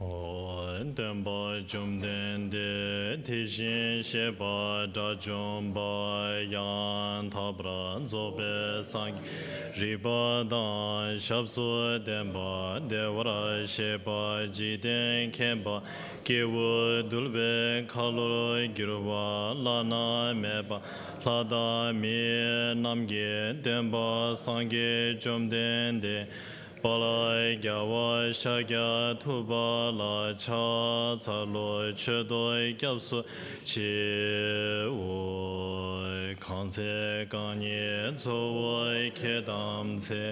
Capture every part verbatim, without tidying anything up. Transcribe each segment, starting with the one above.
སྟོན་པ་བཅོམ་ལྡན་འདས་དེ་བཞིན་གཤེགས་པ་དགྲ་བཅོམ་པ་ཡང་དག་པར་རྫོགས་པའི་སངས་རྒྱས་རིག་པ་དང་ཞབས་སུ་ལྡན་པ་བདེ་བར་གཤེགས་པ་འཇིག་རྟེན་མཁྱེན་པ་སྐྱེས་བུ་འདུལ་བའི་ཁ་ལོར་གྱུར་པ་བླ་ན་མེད་པ་ལྷ་དང་མིའི་རྣམས་ཀྱི་སྟོན་པ་སངས་རྒྱས་བཅོམ་ལྡན་འདས་དཔལ་རྒྱལ་བ་ཤཱཀྱ་ཐུབ་པ་ལ་ཕྱག་འཚལ་ལོ། མཆོད་དོ་སྐྱབས་སུ་མཆིའོ། གང་ཚེ་རྐང་གཉིས་འཚོ་བ་ཁྱེད་བལྟམས་ཚེ།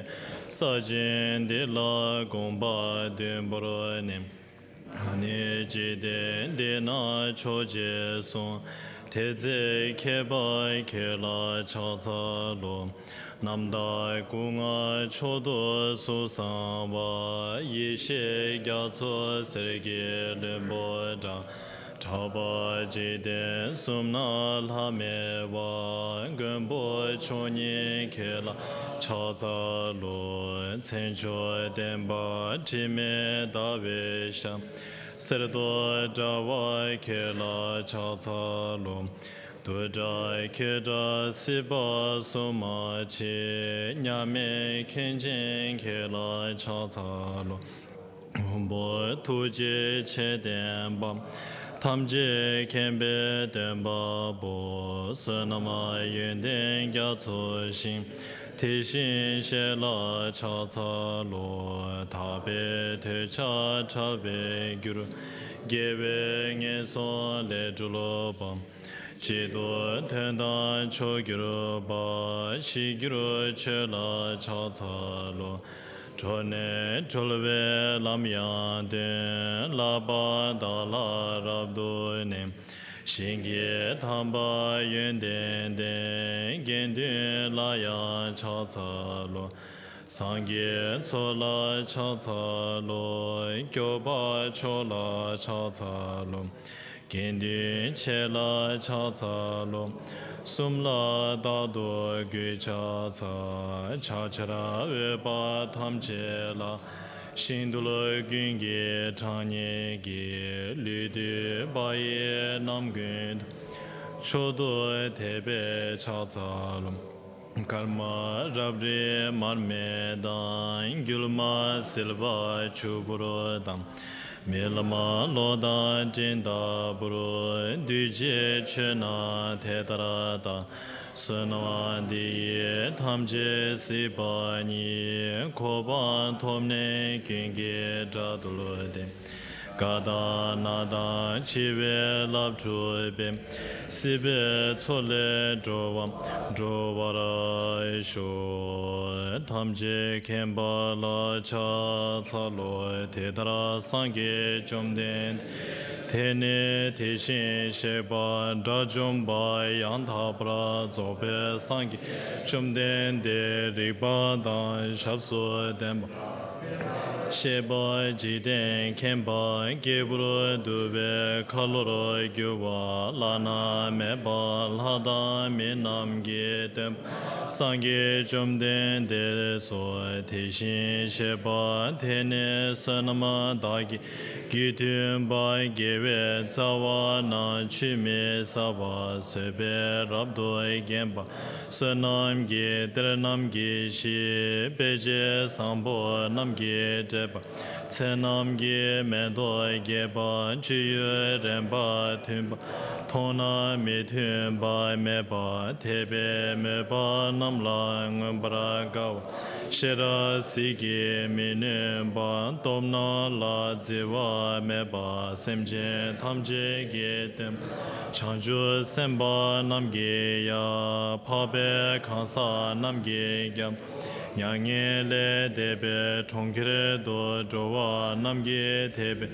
ས་ཆེན་འདི་ལ་དགོངས་པ་ལྡན་པར་ནི། ཨ་ནི་འཇིག་རྟེན་འདི་ན་མཆོག་ཅེས་གསུངས། དེ་ཚེ་མཁས་པ་ཁྱེད་ལ་ཕྱག་འཚལ་ལོ། རྣམ་དག་སྐུ་མངའ་མཆོག་ཏུ་གཟུགས་བཟང་བ། ཡེ་ཤེས་རྒྱ་མཚོ་ཟེར་གྱི་བློན་པོ་འདྲ། གྲགས་པ་འཇིག་རྟེན་གསུམ་ན་ལྷ་མེད་པ། མགོན་པོ་མཆོག་བརྙེས་ཁྱེད་ལ་ཕྱག་འཚལ་ལོ། མཚན་མཆོག་ལྡན་པ་དྲི་མེད་ཟླ་བའི་ཞབས། གསེར་མདོག་འདྲ་བ་ཁྱེད་ལ་ཕྱག་འཚལ་ལོ། བདུད་དགྲ་ཁྱེད་དགྲ་སྲིད་པ་སྲུང་མ་ཆེ། མཉམ་མེད་མཁན་ཆེན་ཁྱེད་ལ་ཕྱག་འཚལ་ལོ། མགོན་པོ་ཐུགས་རྗེ་ཆེ་ལྡན་པ། ཐམས་ཅད་མཁྱེན་པའི་སྟོན་པ་པོ། བསོད་ནམས་ཡོན་ཏན་རྒྱ་མཚོ་ཞིང་། དེ་བཞིན་གཤེགས་ལ་ཕྱག་འཚལ་ལོ། དག་པའི་འདོད་ཆགས་ཕྲ་བའི་རྒྱུར། དགེ་བའི་ངན་སོང་ལས་གྲོལ་བ། གཅིག་ཏུ་དོན་དམ་མཆོག་གྱུར་པ། ཞི་གྱུར་ཆོས་ལ་ཕྱག་འཚལ་ལོ། གྲོལ་ནས་གྲོལ་བའི་ལམ་ཡང་སྟོན། བསླབ་པ་དག་ལ་རབ་ཏུ་གནས། ཞིང་གི་ཐར་པ་ཡོན་ཏན་ལྡན། དགེ་འདུན་ལ་ཡང་ཕྱག་འཚལ་ལོ། སངས་རྒྱས་ཚོགས་ལ་ཕྱག་འཚལ་ལོ། སྐྱོབ་པ་མཆོག་ལ་ཕྱག་འཚལ་ལོ། དགེ་འདུན་ཆེ་ལ་ཕྱག་འཚལ་ལོ། གསུམ་ལ་རྟག་ཏུ་གུས་ཕྱག་འཚལ། ཕྱག་འཚལ་འོས་པ་ཐམས་ཅད་ལ། ཞིང་རྡུལ་ཀུན་གྱི་གྲངས་སྙེད་ཀྱིས། ལུས་བཏུད་པ་ཡི་རྣམ་ཀུན་ཏུ། མཆོག་ཏུ་དད་པས་ཕྱག་འཚལ་ལོ། སྐར་མ་རབ་རིབ་མར་མེ་དང་། སྒྱུ་མ་བསིལ་བ་ཆུ་བུར་དང་། རྨི་ལམ་གློག་དང་སྤྲིན་ལྟ་བུར། འདུས་བྱས་ཆོས་རྣམས་དེ་ལྟར་བལྟ། བསོད་ནམས་འདི་ཡིས་ཐམས་ཅད་གཟིགས་པ་ཉིད། གོ་འཕང་ཐོབ་ནས་ཀུན་གྱི་དགྲ་བཏུལ་ཏེ། རྒ་དང་ན་དང་འཆི་བའི་རླབས་འཁྲུགས་པའི། སྲིད་པའི་མཚོ་ལས་འགྲོ་བ་སྒྲོལ་བར་ཤོག། ཐམས་ཅད་མཁྱེན་པ་ལ་ཕྱག་འཚལ་ལོ། དེ་ལྟར་སངས་རྒྱས་བཅོམ་ལྡན་འདས་དེ་ནས་དེ་བཞིན་གཤེགས་པ་དགྲ་བཅོམ་པ་ཡང་དག་པར་རྫོགས་པའི་སངས་རྒྱས་བཅོམ་ལྡན་འདས་རིག་པ་དང་ཞབས་སུ་ལྡན་པ། གཤེགས་པ་འཇིག་རྟེན་མཁྱེན་པ་སྐྱེས་བུར་འདུལ་བའི་ཁ་ལོར་གྱུར་པ་བླ་ན་མེད་པ་ལྷ་དང་མི་རྣམས་ཀྱི་སྟོན་པ་སངས་རྒྱས་བཅོམ་ལྡན་འདས་སོ། དེ་བཞིན་གཤེགས་པ་དེ་ནི་བསོད་ནམས་དག་གི་རྒྱུ་མཐུན་པ་དགེ་བའི་རྩ་བ་རྣམས་ཆུད་མི་ཟ་བར་བཟོད་པས་རབ་ཏུ་བརྒྱན་པ། བསོད་ནམས་ཀྱི་གཏེར་རྣམས་ཀྱི་གཞི། དཔེ་བྱད་བཟང་པོ་རྣམས་ཀྱིས་སྤྲས་པ། ཚེ་རྣམས་ཀྱི་མེ་ཏོག་རྒྱས་པ། སྤྱོད་ཡུལ་རན་པ་མཐུན་པ། མཐོང་ན་མི་མཐུན་པ་མེད་པ། དད་པས་མོས་པ་རྣམས་ལ་མངོན་པར་དགའ་བ། ཤེས་རབ་ཟིལ་གྱིས་མི་ནོན་པ། སྟོབས་རྣམས་ལ་བརྫི་བ་མེད་པ། སེམས་ཅན་ཐམས་ཅད་ཀྱི་སྟོན་པ། བྱང་ཆུབ་སེམས་དཔའ་རྣམས་ཀྱི་ཡབ། འཕགས་པའི་གང་ཟག་རྣམས་ཀྱི་སྐྱབས། མྱ་ངན་ལས་འདས་པའི་གྲོང་ཁྱེར་དུ་འགྲོ་བ་རྣམས་ཀྱི་དད་པས་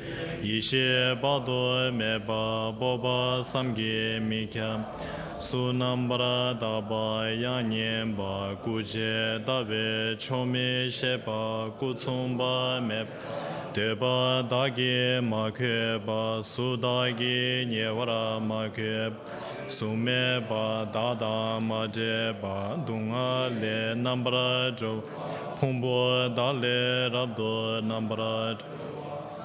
ཡེ་ཤེས་དཔག་ཏུ་མེད་པ་སྤོབས་པ་བསམ་གྱིས་མི་ཁྱབ། གཟུགས་རྣམ་པར་དག་པ་དབྱངས་སྙན་པ། སྐུ་མཆེད་ལྟ་བའི་ཆོག་མི་ཤེས་པ། སྐུ་མཚུངས་པ་མེད་པ། འདོད་པ་དག་གིས་མ་གོས་པ། གཟུགས་དག་གིས་ཉེ་བར་མ་གོས་པ། གཟུགས་མེད་པ་དག་དང་མ་འདྲེས་པ། སྡུག་བསྔལ་ལས་རྣམ་པར་གྲོལ་བ། ཕུང་པོ་དག་ལས་རབ་ཏུ་རྣམ་པར་གྲོལ་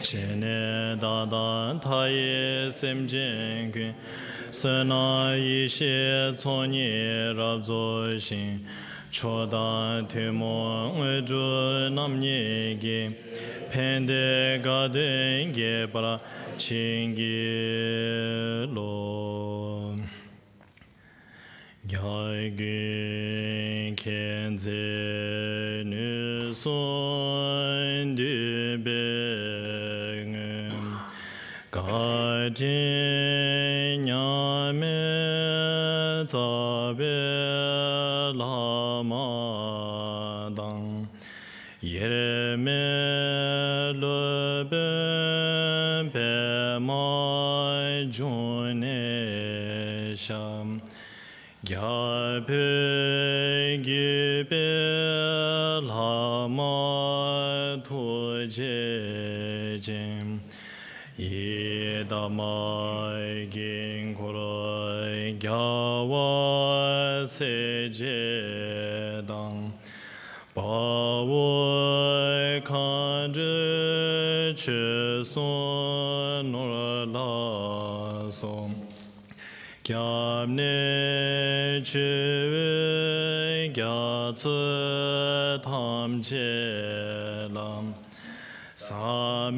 བཞེས་ནས་བདག་དང་མཐའ་ཡས་སེམས་ཅན་ཀུན། བསོད་ནམས་ཡེ་ཤེས་ཚོགས་གཉིས་རབ་རྫོགས་ཤིང་། མཆོག་དང་ཐུན་མོང་དངོས་གྲུབ་རྣམ་གཉིས་ཀྱིས། ཕན་བདེའི་དགའ་སྟོན་རྒྱས་པར་བྱིན་གྱིས་རློབས། རྒྱལ་ཀུན་མཁྱེན་བརྩེ་ནུས་གསུམ་འདུས་པའི་དངོས། བཀའ་དྲིན་མཉམ་མེད་རྩ་བའི་བླ་མ་དང་། དབྱེར་མེད་སློབ་དཔོན་པདྨ་འབྱུང་གནས་ཤར། རྒྱལ་པོའི་བརྒྱུད་པའི་བླ་མ་ཐུགས་རྗེ་ཅན། ཡི་དམ་དཀྱིལ་འཁོར་རྒྱལ་བ་སྲས་བཅས་དང་། དཔའ་བོ་མཁའ་འགྲོ་ཆོས་སྲུང་ནོར་ལྷ་སོགས། སྐྱབས་གནས་ཆེ་བའི་རྒྱ་མཚོ་ཐམས་ཅད་ལ། ཟག་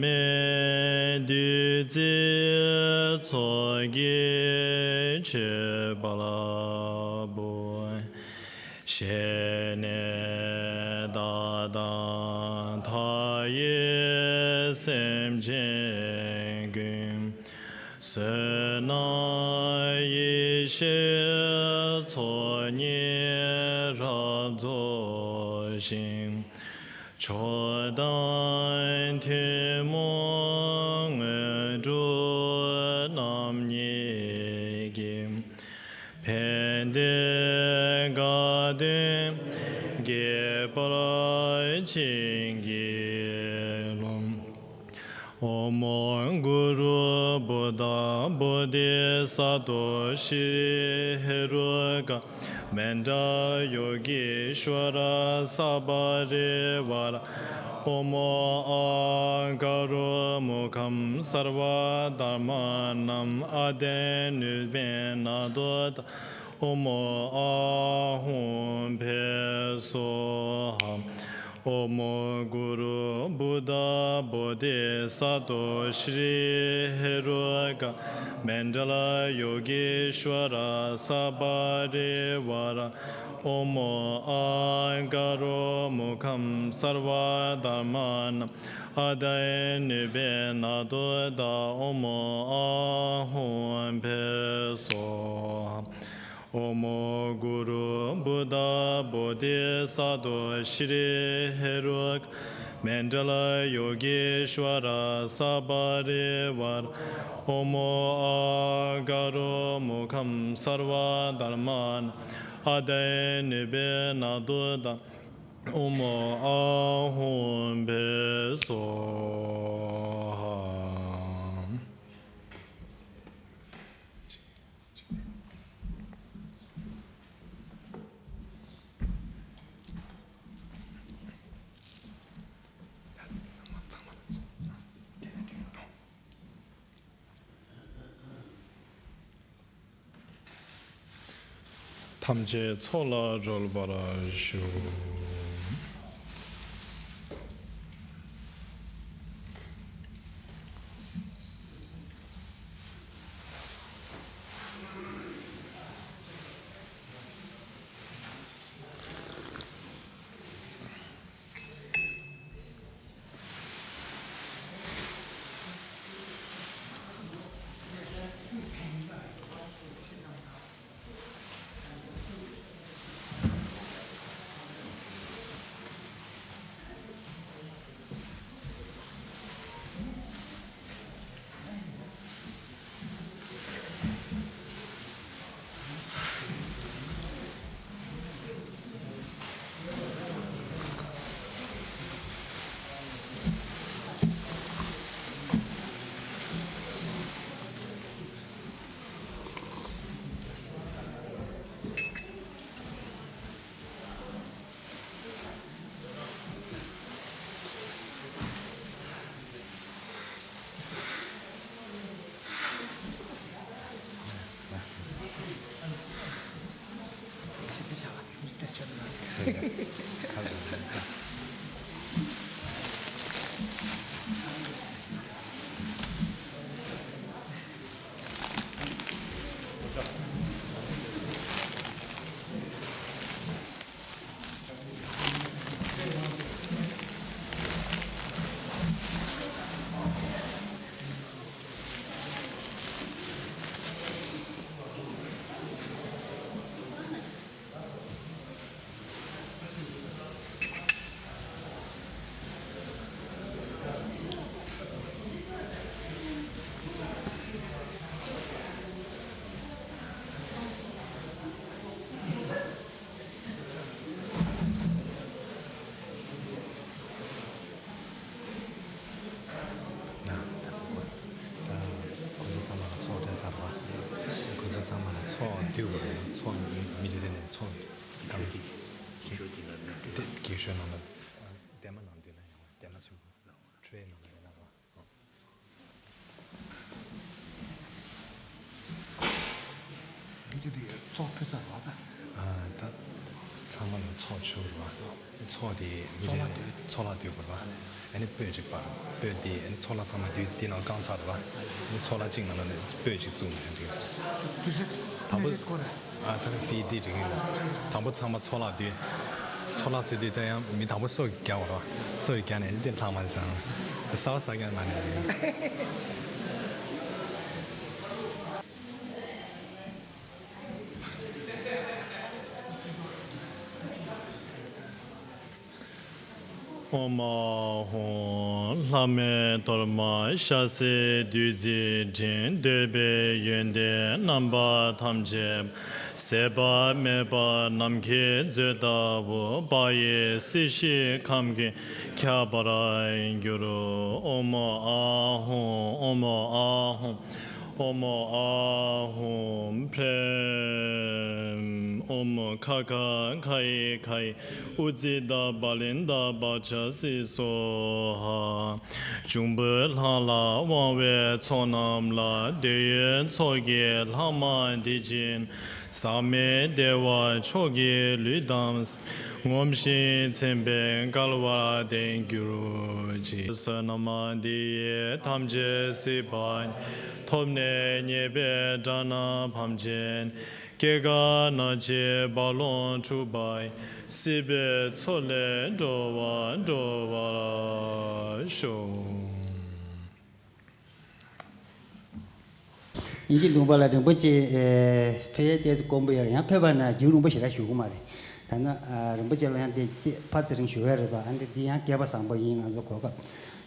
མེད་བདུད་རྩིའི་ཚོགས་ཀྱིས་མཆོད་པར་འབུལ། བཞེས་ནས་བདག་དང་མཐའ་ཡས་སེམས་ཅན་ཀུན། བསོད་ནམས་ཡེ་ཤེས་ཚོགས་གཉིས་རབ་རྫོགས་ཤིང་། མཆོག་དང་ཐུན་མོང་དངོས་གྲུབ་རྣམ་གཉིས་ཀྱིས། ཕན་བདེའི་དགའ་སྟོན་རྒྱས་པར་བྱིན་གྱིས་རློབས། ཨོཾ་གུ་རུ་བུདྡྷ་བོ་དྷི་ས་ཏྭ་ཤྲཱི་ཧེ་རུ་ཀ་མཎྜལ་ཡོ་གི་ཤྭ་ར་ས་པ་རི་ཝཱ་ར། ཨོཾ་ཨཱ་ག་རུ་མུ་ཁཾ་སརྦ་དྷརྨ་ནཾ་ཨ་དཱ་ནུ་པེ་ན་དྷུ་ཏ། ཨོཾ་ཨཱཿཧཱུྃ་ཕཊ་སྭཱ་ཧཱ། ཨོཾ་གུ་རུ་བུདྡྷ་བོ་དྷི་ས་ཏྭ་ཤྲཱི་ཧེ་རུ་ཀ་མཎྜལ་ཡོ་གི་ཤྭ་ར་ས་པ་རི་ཝཱ་ར། ཨོཾ་ཨཱ་ག་རུ་མུ་ཁཾ་སརྦ་དྷརྨ་ནཾ་ཨ་དཱ་ནུ་པེ་ན་དྷུ་ཏ། ཨོཾ་ཨཱཿཧཱུྃ་ཕཊ་སྭཱ་ཧཱ། ཨོཾ་གུ་རུ་བུདྡྷ་བོ་དྷི་ས་ཏྭ་ཤྲཱི་ཧེ་རུ་ཀ་མཎྜལ་ཡོ་གི་ཤྭ་ར་ས་པ་རི་ཝཱ་ར། ཨོཾ་ཨཱ་ག་རུ་མུ་ཁཾ་སརྦ་དྷརྨ་ནཾ་ཨ་དཱ་ནུ་པེ་ན་དྷུ་ཏ། ཨོཾ་ཨཱཿཧཱུྃ་ཕཊ་སྭཱ་ཧཱ། ཐམས་ཅད་ཚོགས་ལ་རོལ་པར་ཞུ། ཁོང་ཚོ་ཚང་མ་ལ་ཚོགས་སྤྲད་ཚར་བ། ཁོང་ཚོ་ཚང་མ་ལ་ཚོགས་བསྡུས་པ་རེད། ཚོགས་མི་རེ་རེ་ནས་ཚོགས་སྒང་གི་རྒྱུགས་ཤོག་དེ་ལ་རྒྱུགས་ཤོག་དེ་རྒྱུགས་ཤོག་ནང་ལ་ལྟད་མོ་ནང་འདུས་ན་ཡང་ལྟད་མོ་ཆེན་པོ་ཁྲོའི་ནང་ལ་ཡོད་ན་རོ། ཚོགས་ཕུལ་ཚར་བ་དང་། ཨ། ད་ཚང་མ་ལ་ཚོགས་ཆོག་རེད་བ། ཚོགས་དེ་མི་རེ་ཚོགས་ལ་ཚོགས་ལ་ལྟོས་དགོས་རེད་བ། ཨ་ནི་སྤོས་ཅིག་སྤར། སྤོས་དེ་ཨ་ནི་ཚོགས་ལ་ཚང་མ་དུས་དེ་ནང་བཀང་ཚར་རེད་བ། ཨ་ནི་ཚོགས་ལ་གཅིག་ནང་ལ་ནི་སྤོས་ཅིག་བཙུགས་ན་འགྲིག་དུས་ཚོད་དང་པོ། ཚོད་སྐོར་རེད། ཨ། ད་དེ་དེ་འགྲིག་གི་རེད། དང་པོ་ཚང་མ་ཚོགས་ལ་དུས། ཚོགས་ལ་ཟེར་དུས་ད་ཡང་མི་དང་པོ་སོ་རྒྱག་པ་རེད་བ། སོ་རྒྱག་ནས་དེ་ལྷག་མ་རེད་བསམ། ཟ་བ་ཟ་མཁན་མ་རེད། ཨོཾ་ཨཱཿཧཱུྃ། ལྷ་མོའི་གཏོར་མ་ཞལ་ཟས་བདུད་རྩིའི་དྲིན། འདོད་པའི་ཡོན་ཏན་རྣམ་པ་ཐམས་ཅད་ཟད་པ་མེད་པར་ནམ་མཁའི་མཛོད་ལྟ་བུ། དཔལ་ཡེ་སྲིད་ཞིའི་ཁམས་ཀྱི་ཁྱབ་པར་འགྱུར། ཨོཾ་ཨཱཿཧཱུྃ། ཨོཾ་ཨཱཿཧཱུྃ། ཨོཾ་ཨཱཿཧཱུྃ་ཕཊ། ཨོཾ་ཁ་ཁ་ཁ་ཡེ་ཁ་ཡེ་ཨུ་ཙི་ཏ་བ་ལི་ཏ་བ་ཙ་སི་སྭཱ་ཧཱ། འབྱུང་པོའི་ལྷ་ལ་དབང་བའི་ཚོགས་རྣམས་ལ། འདོད་ཡོན་ཚོགས་ཀྱི་ལྷག་མ་འདི་བྱིན། ཟག་མེད་བདེ་བ་མཆོག་གི་ལུས་དང་། ངོམས་ཤིང་མཚན་དཔེས་བསྐལ་པར་བརྟན་གྱུར་ཅིག། བསོད་ནམས་འདི་ཡིས་ཐམས་ཅད་གཟིགས་པ་ཉིད། ཐོབ་ནས་ཉེས་པའི་དགྲ་རྣམས་ཕམ་བྱས་ནས། སྐྱེ་རྒ་ན་འཆིའི་རྦ་ཀློང་འཁྲུགས་པ་ཡི། སྲིད་པའི་མཚོ་ལས་འགྲོ་བ་སྒྲོལ་བར་ཤོག། དབྱིན་ཇི་ལུང་པ་ལ་རིན་པོ་ཆེ་ཨེ་ཕེབས་ཡས་ཏོག་ཙམ་དཀོན་པོ་ཡོད་རེད། ཡང་ཕེབས་པ་ན་རྒྱུན་རིང་པོ་ཞེ་དྲག་བཞུགས་ཀྱི་མ་རེད། ད་ནི་ཨ་རིན་པོ་ཆེ་ལ་ཡང་དེ་དེ་ཕར་ཚུར་རིང་བཞུགས་ཡས་རེད་པ། ཨ་འདི་འདི་ཡང་སྐལ་པ་བཟང་པོ་ཡིན། ང་ཚོ་གོ་སྐབས་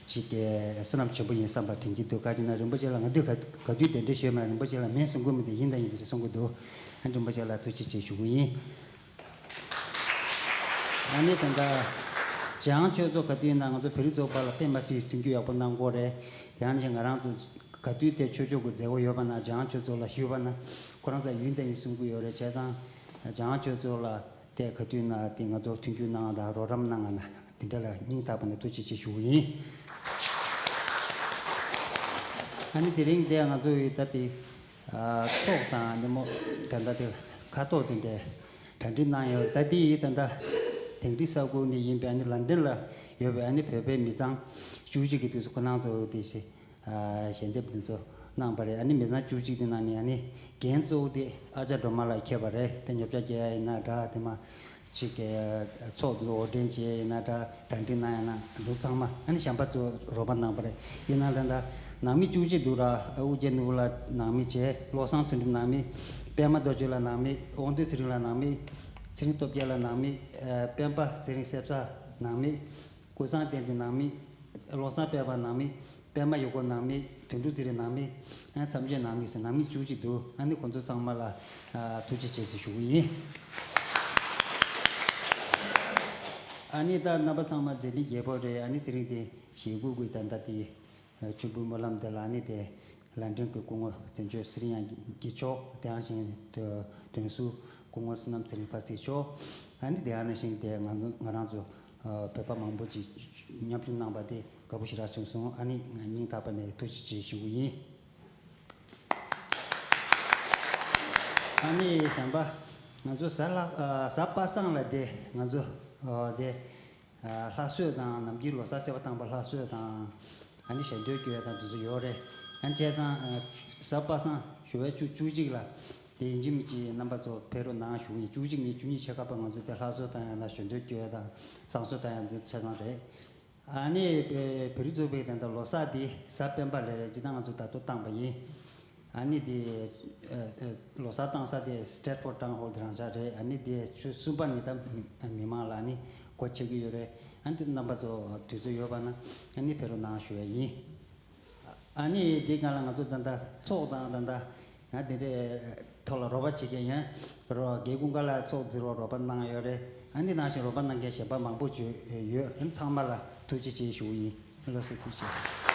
ཅིག་གི་བསོད་ནམས་ཆེན་པོ་ཡིན་བསམ་པ་དྲན་གྱི་འདུག་ག་ཅི་ན་རིན་པོ་ཆེ་ལ་ང་དུས་ག་ག་དུས་གདན་འདྲེན་ཞུས་མ་རེད། རིན་པོ་ཆེ་ལ་མིང་གསུང་གི་མི་འདུག་ཡིན་དང་ཡིན་དེ་རེད་གསུང་གི་འདུག་ཨ་རིན་པོ་ཆེ་ལ་ཐུགས་རྗེ་ཆེ་ཞུ་གི་ཡིན། ཨ་ནི་ད་ལྟ་འཇམ་དབྱངས་ཆོས་ཚོགས་ག་དུས་ཡིན་ན་ང་ཚོ་བོད་རིགས་ཚོགས་པ་ལ་དཔེ་མ་སྲིད་མཐུན་འགྱུར་ཡག་པོ་གནང་གི་ཡོད་རེད། དེ་ཡང་ནི་ང་རང་ཚོ་ག་དུས་དེ་ཆོས་ཕྱོགས་ཀྱི་མཛད་སྒོ་ཡོད་པ་ན་འཇམ་དབྱངས་ཆོས་ཚོགས་ལ་ཞུས་པ་ན་ཁོ་རང་ཚོ་ཡིན་དང་ཡིན་གསུང་གི་ཡོད་རེད། བྱས་ཙང་འཇམ་དབྱངས་ཆོས་ཚོགས་ལ་དེ་ག་དུས་ཡིན་ན་དེ་ང་ཚོ་མཐུན་འགྱུར་གནང་དང་རོགས་རམ་གནང་ང་ན་དེ་འདྲ་ལ་སྙིང་ཐག་པ་ནས་ཐུགས་རྗེ་ཆེ་ཞུ་གི་ཡིན། ཨ་ནི་དེ་རིང་དེ་ང་ཚོ་ཡི་ད་དེ་ཚོགས་དང་ནི་མོ་ད་ལྟ་དེ་ཁ་ཐོག་དེ་འདྲའི་གྲ་སྒྲིག་གནང་ཡོད། ད་ལྟའི་ད་ལྟ་དིང་རི་ས་ཁུལ་ནས་ཡིན་པའི་ཨ་ནི་ལན་ཀྲན་ལ་ཡོད་པའི་ཨ་ནི་བོད་པའི་མི་ཚང་བཅུ་གཅིག་གི་དུས་སུ་ཁོ་རང་ཚོ་དེ་ཞེ་ཞལ་འདེབས་དེ་ཚོ་གནང་པ་རེད། ཨ་ནི་མི་ཚང་བཅུ་གཅིག་དེ་ནང་ནས་ཨ་ནི་འགན་གཙོ་བོ་དེ་ཨ་ཅག་སྒྲོལ་མ་ལགས་འཁྱེར་པ་རེད། དེ་ཉོ་ཆ་རྒྱག་ཡ་ཡིན་ན་འདྲ། དེ་མ་ཅིག་གི་ཚོགས་འདུ་དབོར་འདྲེན་བྱས་ཡིན་ན་འདྲ། གྲ་སྒྲིག་གནང་ཡ་ན་འདུག་ཚང་མ་ཨ་ནི་གཞན་པ་ཚོ་རོགས་པ་གནང་པ་རེད། ཡིན་ན་ད་ལྟ་ནང་མི་བཅུ་གཅིག་འདུག་ར། ཨ་ཨོ་རྒྱན་ནོར་བུ་ལགས་ནང་མི་བྱས། བློ་བཟང་ཚུལ་ཁྲིམས་ནང་མི། པད་མ་རྡོ་རྗེ་ལགས་ནང་མི། དབང་འདུས་ཚེ་རིང་ལགས་ནང་མི། ཚེ་རིང་སྟོབས་རྒྱལ་ལགས་ནང་མི། ཨ་སྤེན་པ་ཚེ་རིང་སྲས་བཟང་ནང་མི། ཀུན་བཟང་བསྟན་འཛིན་ནང་མི། བློ་བཟང་དཔལ་འབར་ནང་མི། པད་མ་ཡེ་ཀོ་ནང་མི། དོན་གྲུབ་ཚེ་རིང་ནང་མི། ཨ་མཚམས་བཅད་ནང་མི་ཟེར་ནང་མི་བཅུ་གཅིག་འདུག་ཨ་ནི་ཁོང་ཚོ་ཚང་མ་ལ་ཨ་ཐུགས་རྗེ་ཆེ་ཞེས་ཞུ་གི་ཡིན། ཨ་ནི་ད་རྣམ་པ་ཚང་མ་མཛད་འཕྲིན་རྒྱས་པོ་རེད། ཨ་ནི་དེ་རིང་དེ་ཞེ་དགུ་དགུའི་ད་ལྟ་དེ་མཆོད་འབུལ་སྨོན་ལམ་དེ་ལ་ཨ་ནི་དེ་ལན་ཀྲན་གྱི་སྐུ་ངོ་དོན་གཅོད་ཚེ་རིང་དབྱངས་སྐྱིད་མཆོག་དེ་ཡང་ཞིང་དོན་ཟུར་སྐུ་ངོ་བསོད་ནམས་ཚེ་རིང་དཔལ་སྲིད་མཆོག་ཨ་ནི་དེ་ཡང་ནང་བཞིན་དེ་ང་ཚོ་ང་རང་ཚོ་བོད་པ་མང་པོ་ཅིག་མཉམ་ཞུགས་གནང་པ་དེ་དགའ་པོ་ཞེ་དྲག་བྱུང་སོང་། ཨ་ནི་ང་སྙིང་ཐག་པ་ནས་ཐུགས་རྗེ་ཆེ་ཞུ་གི་ཡིན། ཨ་ནི་གཞན་པ་ ང་ཚོ་གཟའ་ལྷག་ཨ་གཟའ་པ་སངས་ལ་དེ་ང་ཚོ་ཨ་དེ་ཨ་ལྷ་གསོལ་དང་ནམ་རྒྱུན་ལོ་གསར་ཚེས་པ་དང་པོ་ལྷ་གསོལ་དང་ཨ་ནི་ཞལ་འདོན་སྐྱོན་དང་དེ་ཚོ་ཡོད་རེད། ཨ་ནི་བྱས་ཙང་ཨ་གཟའ་པ་སངས་ཞོགས་པའི་ཆུ་བཅུ་གཅིག་ལ་དེ་ཡིན་གཅིག་མིན་གཅིག་རྣམ་པ་ཚོ་ཕེབས་རོགས་གནང་ཞུ་གི་ཡིན། བཅུ་གཅིག་ནས་བཅུ་གཉིས་ཆ་ཁ་པ་ང་ཚོ་དེ་ལྷ་གསོལ་དང་ཡང་ན་ཞལ་འདོན་སྐྱོན་དང་བསང་གསོལ་དང་ཡང་དེ་ཆ་ཚང་རེད། ཨ་ནི་བོད་རིགས་ཚོགས་པའི་དེ་འདྲ་ལོ་གསར་དེ་གཟའ་སྤེན་པ་ལ་རེད། སྤྱིར་བཏང་ང་ཚོ་ད་དུང་བཏང་པ་ཡིན། ཨ་ནི་དེ་ཨ་ཨ་ལོ་གསར་བཏང་ས་དེ་Stratford Town Hall དེ་རང་འཇགས་རེད། ཨ་ནི་དེ་ཆུ་གསུམ་པ་ནི་ད་མི་མི་མང་ལ་ཨ་ནི་སྒོ་ཕྱེ་གི་ཡོད་རེད། ཨ་ནི་དེ་རྣམ་པ་ཚོ་དུས་ཚོད་ཡོད་པ་ན་ཨ་ནི་ཕེབས་རོགས་གནང་ཞུ་ཡ་ཡིན། ཨ་ནི་འདི་སྒང་ལ་ང་ཚོ་ད་ལྟ་ཚོགས་དང་ད་ལྟ་ང་འདི་འདྲའི་ཐོག་ལ་རོགས་པ་བྱེད་མཁན་ཡང་རོགས་དགེ་ཀུན་དགའ་ལགས་ཚོགས་འཛིན་རོགས་རོགས་པ་གནང་ཡོད་རེད། ཨ་འདི་ནང་བཞིན་རོགས་པ་གནང་མཁན་གཞན་པ་མང་པོ་བྱོས་ཡོད། ཨ་ཚང་མ་ལ་ཐུགས་རྗེ་ཆེ་ཞུ་གི་ཡིན། ལགས་སོ་ཐུགས་རྗེ་ཆེ།